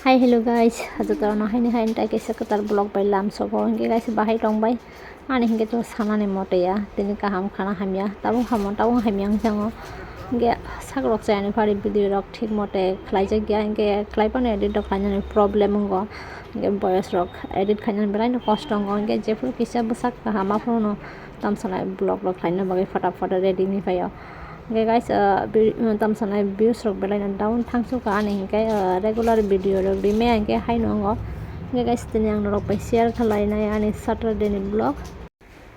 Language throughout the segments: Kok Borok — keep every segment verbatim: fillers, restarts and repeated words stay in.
Hi, hello guys, jotono haini hai ntai kaisa kwtal vlog bai lamsogo. Hinkhe guys, bahai tongbai. Ani hinkhe to sanani mote ya, tini kaham khana hamya, tabuk hamo, tabuk hamya wng thango. Hinkhe sakrok chayani phari video rok thik mote khlaijak ya, hinkhe khlai phano edit rok khlainani problem wngo. Hinkhe boyos rok edit khlainani belai no kosto wngo, hinkhe jephuru kisa bwsak kaham aphuru no tamsanai vlog rok khlaina bagwi fata fata ready wngwi phaio. Hinkhe guys, ah, bi-, tamsanai views rok belai no down thangsuka ani hinkhe, ah, regular video rok rimaya hinkhe haino wngo. Hinkhe guys, tini ang norok bai share khlainai ani Saturday ni vlog.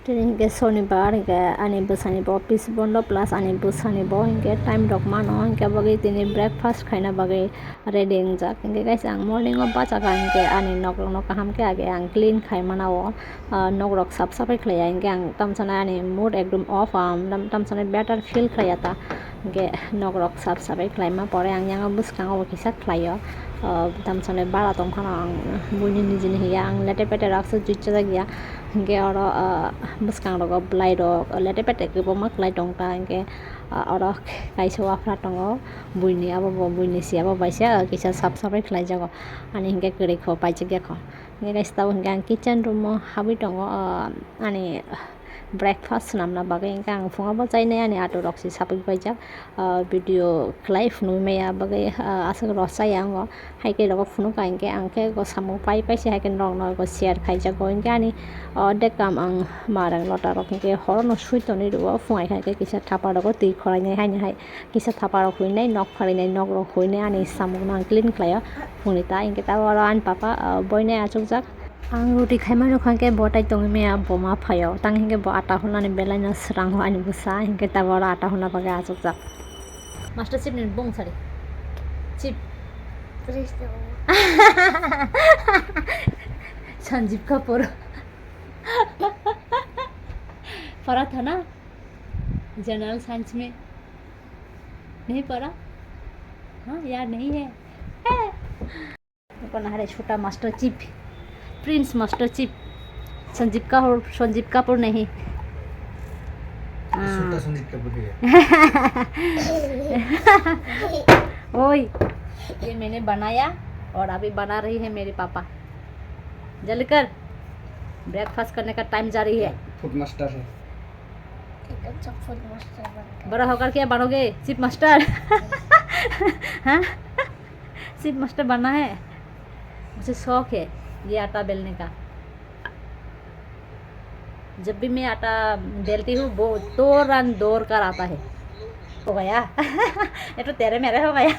Tini hinkhe sonibar, hinkhe ani bwsani bo office bondo plus ani bwsani bo hinkhe time rok mano, hinkhe bagwi tini breakfast khaina bagwi ready wngjak. Hinkhe guys, ang morning o bachaga hinkhe ani nok rok no kaham khe age ang clean khai mana o, ah, nok rok sap sapai khlaiya, hinkhe ang tamsana ani mood ekdom off, ang tam-, tamsana better feel khlaiya ta, hinkhe nok rok sap sapai khlaima pore ang yang bwskango bo kisa khlaio, ah, tamsana bara tongphano ang buini nijini hiya ang lete pete raksa juichajak ya, hinkhe oro, ah, bwskang rogo bwlai rok lete pete kwbangma khlai tong ta, hinkhe, ah, oro kaisa waphra tongo. Buini abo bo buini si abo baisa kisa sap sapai khlai jago. Ani hinkhe kwrwi kho paijak ya kho. Hinkhe guys, tabuk hinkhe ang kitchen room o habwi tongo, ah, ani breakfast swnamna bagwi. Hinkhe ang phungo bo chainai ani ato rok si sapwi paijak, ah, video khlai phunukmaya bagwi, ah, aswk rw chaya wngo. Hai khe rogo phunukha hinkhe ang khe go samung pai pai se hai khe norok no go share khaijago. Hinkhe ani, ah, ordek kam ang marang lota rok hinkhe horo no sui tonwi rwo, phung ai kha khe kisa thapa rogo twi khorainai haini hai. Kisa thapa rok huinai, nok pharinai, nok rok huinai, ani samung no ang clean khlaio phungni ta. Hinkhe tabuk oro ani papa, ah, boinai achukjak. Ang roti khaima nukha hinkhe bo tai tongwi maya, bo ma phaio. Tang hinkhe bo ata hulnani belai no swrango ani bwsa, hinkhe tabuk oro ata hulna bagwi achukjak. Master Chief ni bung sari. Chief. Sanjeev Kapoor. पढ़ा था ना general science में, नहीं पढ़ा? हाँ, याद नहीं है। कौन है रे छोटा master chief, prince master chief, Sanjeev Kapoor, Sanjeev Kapoor नहीं। हाँ। छोटा संजीव कपूर है। ओए, ये मैंने बनाया और अभी बना रही है मेरे पापा। जल्दी कर, ब्रेकफास्ट करने का टाइम जा रही है। फूड मास्टर है। ठीक है, अच्छा, फूड मास्टर बन गए। बड़ा होकर क्या बनोगे? Chief master. हाँ, चीफ मास्टर बनना है। मुझे शौक है ये आटा बेलने का। जब भी मैं आटा बेलती हूँ, वो दौरान दौड़ कर आता है। हो गया। ये तो तेरे मेरे हो गया।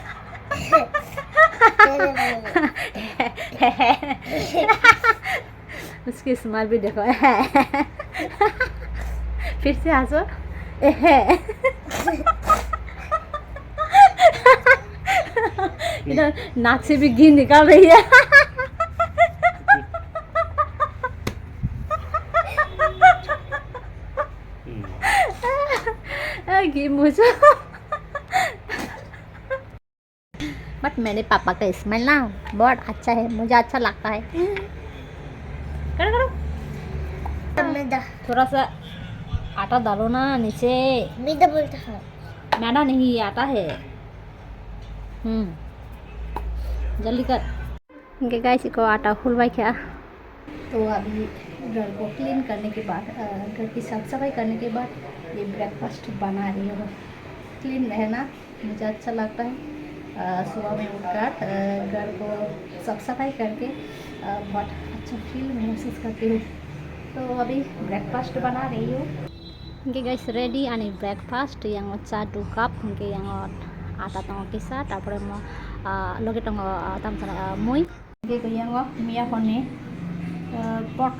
उसकी स्माइल भी देखो। फिर से हंसो। इधर नाक से भी घी निकाल रही है। हम्म। आ, घी मुझे। बट मेरे पापा का स्माइल ना बहुत अच्छा है, मुझे अच्छा लगता है। करो, करो। मैदा। थोड़ा सा आटा डालो ना नीचे। मैदा बोलता है। मैदा नहीं, ये आटा है। हम्म, जल्दी कर। इनके गाइस को आटा हुलवाई क्या? तो अभी घर को क्लीन करने के बाद, अ, घर की साफ सफाई करने के बाद ये ब्रेकफास्ट बना रही हूँ। क्लीन रहना मुझे अच्छा लगता है। अ, सुबह में उठकर, अ, घर को साफ सफाई करके, अ, बहुत अच्छा फील महसूस करती हूँ। तो अभी ब्रेकफास्ट बना रही हूँ। Hingke guys, ready ani breakfast, yango cha two cup, hingke yango ata tongo kisa, tarpore mo, ah, loge tongo, ah, tamsana, ah, mui. Hingke ko yango miya honni, ah, pork,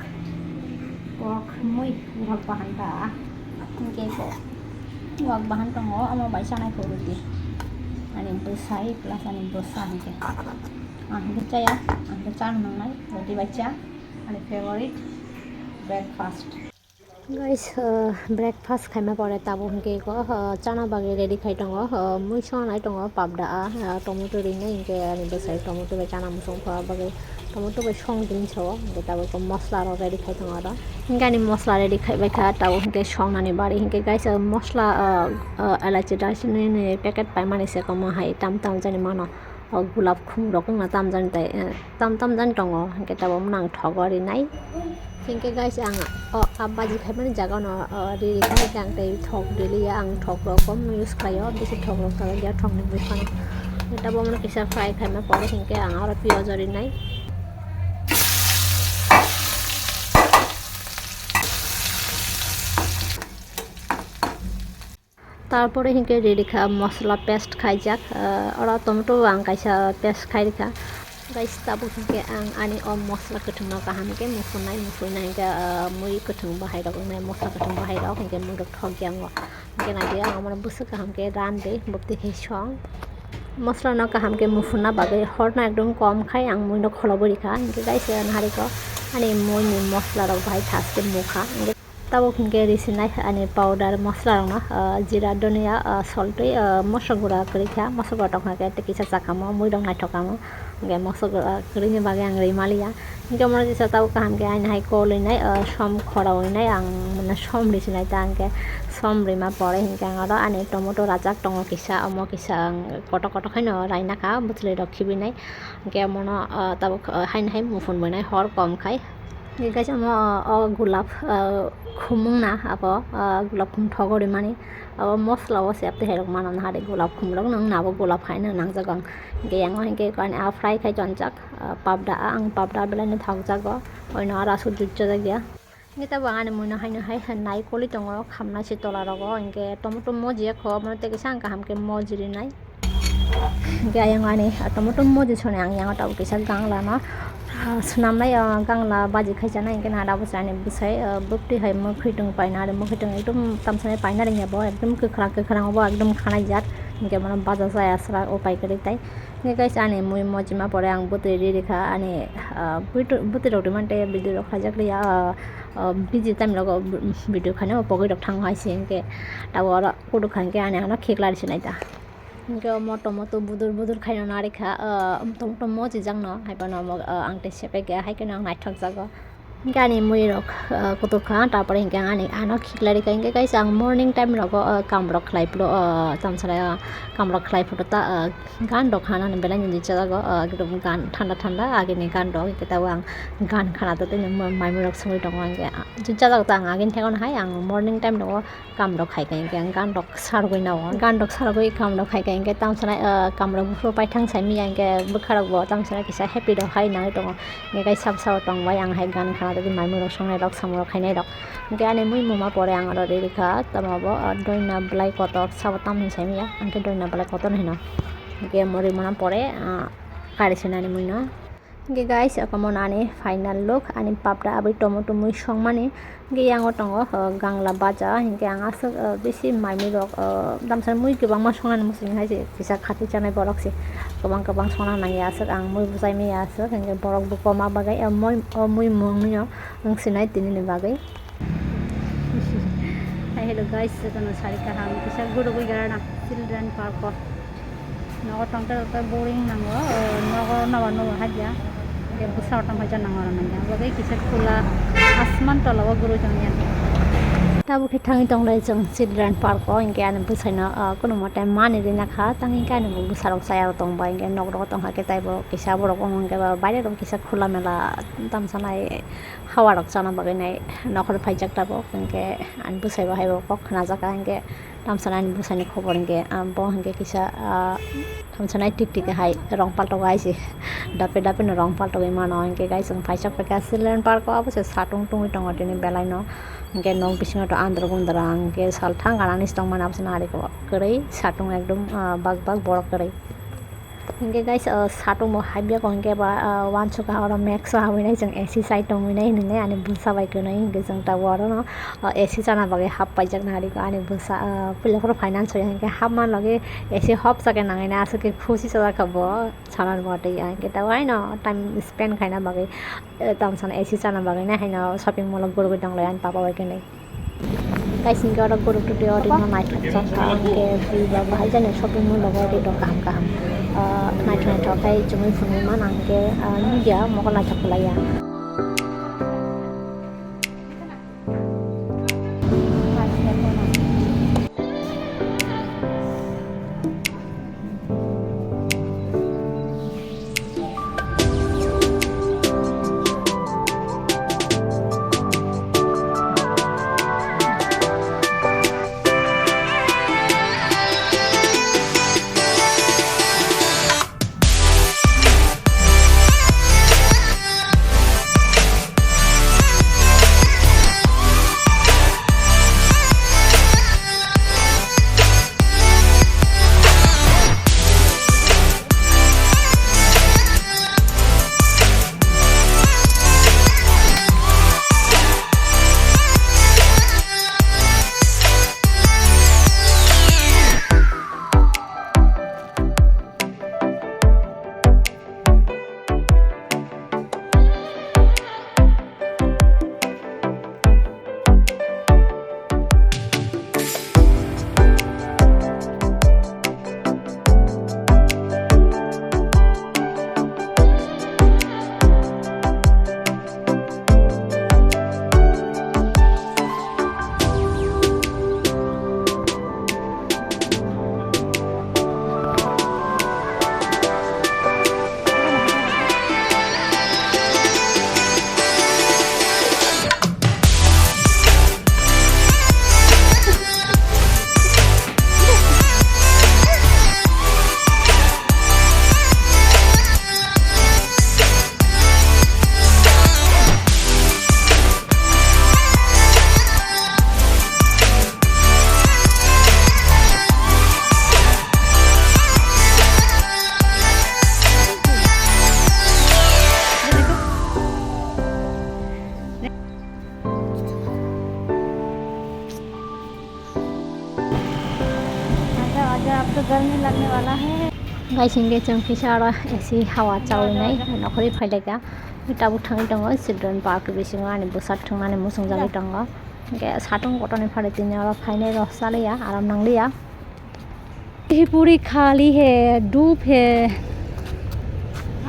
pork mui wak bahan ta. Hingke ko wak bahan tongo, omo bai chanai ko roti. Ani bwsai plus ani bwsa hingke. Ang hingke chaya, ang hingke chana nangnai, roti bai cha, ani favorite breakfast. Guys, uh, breakfast khaima pore tabuk hingke ko, uh, chana bagwi ready khai tongo, uh, mui songna nai tongo, papda a, uh, tomato rinai hingke ani bwsai tomato bai chana musung kha bagwi tomato bai song din sao, hingke tabuk ko mosla rok ready khai tongo aro. Hingke ani mosla ready khai bai kha, tabuk hingke songnani bari hingke guys, uh, mosla, uh, uh, elaichi dalchini ni packet paimani se komo hai tam tam jani mano. O gulab khum rok wngna tamjani tai, eh, tam tamjani tongo, hwnkhe tabuk nang thogo rinai. Hwnkhe guys, ang o, a baji khaimani jaga no, o, ri ri khai ang tei thok riliya, ang thok rok kom use khlaio, bisi thok rok talaiya thok ni buphano. Tabuk no kisa fry khaima pore hwnkhe ang aro piyaj o rinai. Tarpore hinkhe ready kha mosla paste khaijak, ah, oro tomato bo ang kaisa paste khai rikha. Guys, tabuk hinkhe ang ani o mosla kwthwngno kaham khe muphunai, muphunai hinkhe, ah, mui kwthwng bahai rok wngnai, mosla kwthwng bahai rok hinkhe mui rok thok ya wngo. Hinkhe naidi ang omono bwswk kaham khe randwi bwtwi khe song. Mosla no kaham khe muphunna bagwi hor no ekdom kom khai ang mui no kholobo rikha. Hinkhe guys, nahari ko ani mui ni mosla rok bahai thaske mukha. Hinkhe Tabuk hinkhe risinai ani powder mosla rokno, ah, jira, dhoniya, ah, soltwi, ah, mosok gura kwrwi kha, mosok gura tongkha khe tei kisa chakamo, mui rok naithok kamo, hinkhe mosok gura kwrwini bagwi ang rwi maliya. Hinkhe omo kisa tabuk kaham khe aini hai kolwi nai, ah, som khoroi nai, ang mane som risinai ta hinkhe som rima pore hinkhe ang oro ani tomato rajak tongo kisa, omo kisa ang kotor kotor khaino raina kha, bwchwlwi rok khibinai. Hinkhe omono, ah, tabuk, ah, haino hai muphunbonai hor kom khai. Hinkhe guys, omo, o gulab, ah, khum wngna abo, ah, gulab khum thogo rimani. Abo mosla o se tei hai rok mano nahari gulab khum rok no wngna abo gulab hai no nangjago ang. Hinkhe yang o hinkhe ani a fry khai tonjak, ah, papda, ang papda belai no thokjago. Oino aro aswk jujajak ya. Hinkhe tabuk ani mui no haino hai naikolwi tongo, khamnai se tola rogo, hinkhe tomato moji ya kho, omono tei kisa ang kaham khe moji rinai. Hinkhe ayang ani tomato moji soni ang yang tabuk kisa gangla no, ah, swnamnai, ah, gangla baji khai chanai, hinkhe nada bo se ani bwsai, ah, bwktwi hai mwkhwtwng paina ri, mwkhwtwng ekdom tamsani paina ringya bo, ekdom kwkhwrang kwkhwrang bo ekdom khanai jat, hinkhe bono baja chaya swrang upai kwrwi tai. Hinkhe guys, ani mui mojima pore ang bwtwi ri rikha, ani, ah, bwtwi, bwtwi rok rimani tei video rok khlaijak liya, ah, ah, busy time rogo video khaina pogwi rok thango hai se hinkhe tabuk oro kutuk kha hinkhe ani ano khiklari sinai ta. Hinkhe omo tomato budur budur khaino narikha, ah, tomato mojijakno haiphano omo, ah, ang tei sepegya, haikheno ang naithokjago. Hinkhe ani mui rok, ah, kutuk kha, tarpore hinkhe ang ani ano khiklari kha. Hinkhe guys, ang morning time rogo, ah, kam rok khlai phuru, ah, tamsara, ah, kam rok khlai phuru ta, ah, gan rok khanani belai ni jagao, ah, ekdom gan thanda thanda agini gan rok, hinkhe tabuk ang gan khana tei tini mai mui rok songwi tongo. Hinkhe, ah, jagao ta ang agini thekno hai ang morning time rogo kam rok khai kha, hinkhe ang gan rok sargwi nao, gan rok sargwi kam rok khai kha, hinkhe tamsana, ah, kam rok buphuru paithang sai manya, hinkhe bwkha rok bo tamsana kisa happy rok hai nangwi tongo, hinkhe sab sabo tong bai ang hai gan khana tei mai mui rok songnai rok samung rok khainai rok, hinkhe ani mui muma pore ang oro ri rikha, tamo bo, ah, doina belai kotor sabo tamni sai manya, hinkhe doina belai kotor hino, hinkhe mui rimana pore, ah, kari sinani mui no. Hinkhe guys, omo ani final look, ani papda aboni tomato mui songmani. Hinkhe yango tongo, uh, gangla baja, hinkhe ang aswk, uh, bisi mai mui rok, uh, tamsa mui kwbangma songnani muchung hai se kisa khatwi chanai borok se kwbang kwbang songna nangya aswk, ang mui bwsai maya aswk, hinkhe borok bo koma bagwi, uh, mui, uh, mui mungno wng sinai tini ni bagwi. Hai hello guys, jotono sari kaham kisa gurugwi garana children park o. Nogo tongte tongte boring nango, nogo nobar nobar hajya. Bwsao tongkha jana ngora nangya. Bagwi kisa khula asman tola o gurui tongya. Tabuk khe thangwi tonglai chwng children park o, hinkhe ani bwsaino, ah, kunumote mani rina kha, tang hinkhe ani bo bwsarok chaya tongbai, hinkhe nok rogo tongkha khe taibo kisa borok omo hinkhe ba baire rok kisa khula mela tamsanai hawa rok chana bagwi nai nokhor phaijak tabuk, hinkhe ani bwsai bo haibo kok khnajakha, hinkhe tamsana ani bwsani khobor hinkhe, ah, bo hinkhe kisa, ah, tamsana tik tik hai rong paltogo hai se dape dape no rong paltogwi mano, hinkhe guys chwng phaijak paikha children park o, abo se satung tungwi tongo tini belai no, hinkhe nok bisingo to andro gundra hinkhe salthang ganani se tongmani abo se narikhe kwrwi satung ekdom, ah, bak bak borok kwrwi. Hinkhe guys, ah, satung bo haibyako hinkhe ba, ah, uansukha oro max o habwi nai chwng A C side tongwi nai hinwi nai ani bwsa bai kwnwi hinkhe chwng tabuk orono, ah, A C chana bagwi hap paijak nai rikha ani bwsa, ah, puila phuru finance hoya hinkhe hapma logi A C hopsa khe nangwi nai aswk khe khusi chajak kha bo sana rwma twi hinkhe tabuk haino time spend khaina bagwi, eh, tamsana A C chana bagwi nai haino shopping mall o gurugwi tonglai ani papa bai kwnwi. Guys, hinkhe oro guruk twi oro rino naithok jak kha, hinkhe bui ba bahai jani shopping mall rogo rino kaham kaham, ah, naithok naithok khe chumui phunui mano, hinkhe, ah, nukya mokol naithok kwlaiya. Guys, hingke chwng kisa oro A C hawa chawi nai nokhorwi phai laika. Tabuk thangwi tongo children park bisingo ani bwsa thwngmani muchungjagwi tongo. Hingke satung kotorni phari tini oro phainai rw chaliya, aram nangliya. ये पूरी खाली है, धूप है,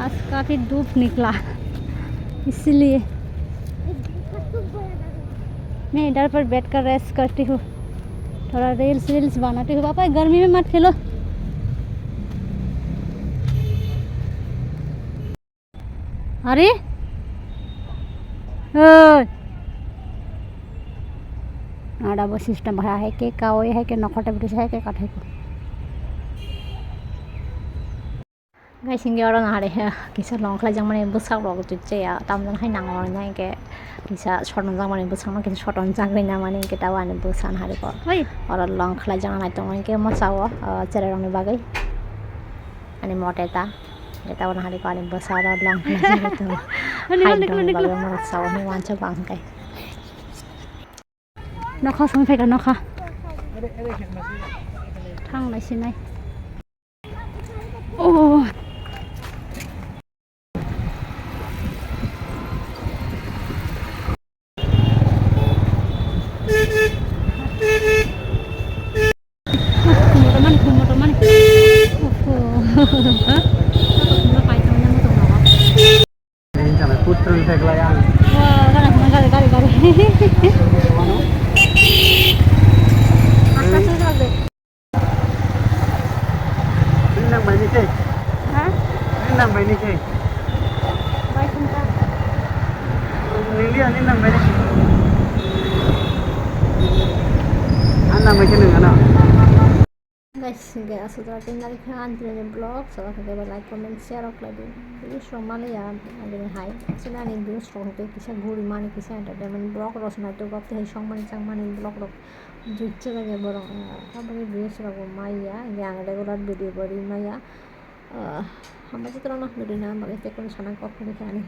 आज काफी धूप निकला, इसलिए मैं इधर पर बैठकर रेस्ट करती हूँ, थोड़ा रील्स वील्स बनाती हूँ। पापा, गर्मी में मत खेलो। Are? Oi. Ada bo system bahai hai ke kawi hai ke nokhor ta bwtwi hai ke kathai ko. Guys, hingke oro nahari he kisa long khlai jakmani bwsak rok twi chaya tamjani hai nango hingke kisa sotonjak mani bwsakno kisa sotonjak ri namani hingke tabo ani bwsa nahari ko. Oi. Oro long khlai jaknai tongo hingke masa o, o cherai rokni bagwi. Ani mote ta, eta wana hari ko ani bwsa ro long na jagwi tongo. Ani hai niklo, dong niklo. Bagwi mora sao ni wancha bang kai. Nokha song phaika nokha. Thang nai sinai. Oh. Motor mani, motor mani. Oho. Motor mani pai tong nang tong nawa. Ini cara putra saya kelayang. Wah, kana kana gari, gari, gari. Mana? Atas atas. Ini nang bai ni se. Ha? Ini nang bai ni se. Bai sungka. Nili ani nang bai ni se. An nang bai ke nang ana. Guys, hingke aswk jora tei narikha ang tini vlog, sabo hingke like, comment, share rok khlai di. Views rok maliya, aboni hai. Chini ani views rok hingke kisa guri mani, kisa entertainment vlog rok se nai tongo, tei songmani changmani vlog rok. Jujja lage borok, ah, aboni views rok bo maya, hingke ang regular video bo ri maya. Ah, hambai joto rok no video nang bagwi tei kono sana kok hwnwi khe ani.